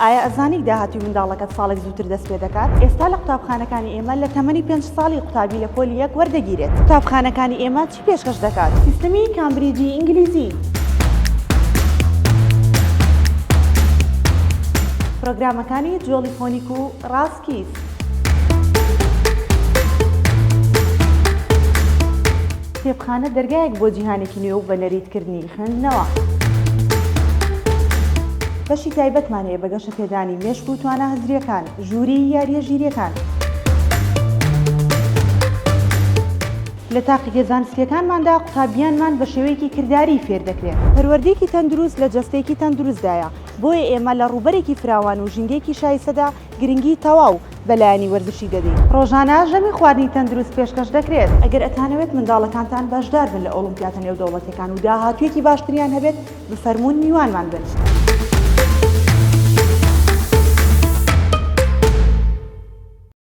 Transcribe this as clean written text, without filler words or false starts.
ئایا ئەزانی داهاتووی منداڵەکەت ساڵێک زووتر دەست پێ دەکات؟ ئێستا لە قوتابخانەکانی ئێمە لە تەمەنی پێنج ساڵی قوتابی لە پۆلی یەک وەردەگیرێت. قوتابخانەکانی ئێمە چی پێشکەش دەکات؟ سیستمی کامبریجی ئینگلیزی. پرۆگرامەکانی جۆڵی فۆنیک و ڕاستکیس. کتێبخانە دەرگایەک بۆ جیهانێکی نوێ و بە نەریتکردنی خوێندنەوە. بەشی تایبەتمان هەیە بە گەشەپێدانی مێشک و توانا هزرییەکان، ژووری یارییە ژیرییەکان. لە تاقیگە زانستییەکانماندا قوتابیانمان بە شێوەیەکی کرداری فێر دەکرێن. پەروەردەیەکی تەندروست لە جەستەیەکی تەندروستدایە، بۆیە ئێمە لە ڕووبەرێکی فراوان و ژینگەیەکی شایستەدا گرنگی تەواو بە لایەنی وەرزشی دەدەین. ڕۆژانە ژەمی خواردنی تەندروست پێشکەش دەکرێت. ئەگەر ئەتانەوێت منداڵەکانتان بەشدار بن لە ئۆڵۆمپیاتە نێودەوڵەتیەکان و داهاتوویەکی باشتریان هەبێت، بفەرموون میوانمان بن.